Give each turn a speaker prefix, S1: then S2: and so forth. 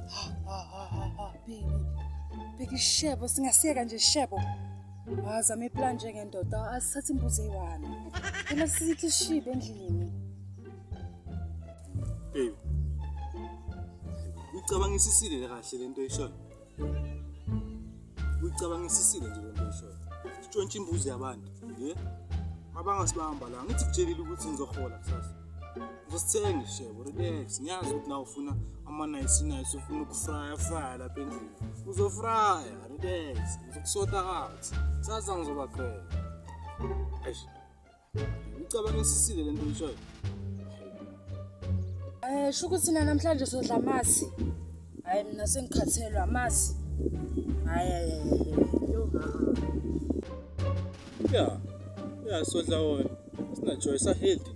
S1: Ha ha ha ha ha baby. Bheka ishebo singasiyeka nje ishebo. Azama iplan njengendoda asithathe imbuzi eyi-one. Phela sithi ishibe endlini.
S2: Baby. Uyicabangisisile kahle lento oyishoyo. Uyicabangisisile nje lento oyishoyo. Sitshontshe imbuzi yabantu, ye? Mabangasibamba la. Ngithi kutshelile ukuthi ngizohola kusasa. Ngizosithenga ishebo, relax. Ngiyazi ukuthi nawe ufuna ama-nice nice, ufuna ukufraya fraya lapha endlini. Uzofraya, relax. Ngizokusota out. Kusasa ngizoba grand. Eish. Ucabangisisile lento oyishoyo.
S1: Eh sho ukuthi thina namhlanje sodla amasi. Hayi mina sengikhathelwe amasi. Hayi hayi hayi. Yo ha.
S2: Ya. Ya sodla wona. Sina choice a healthy.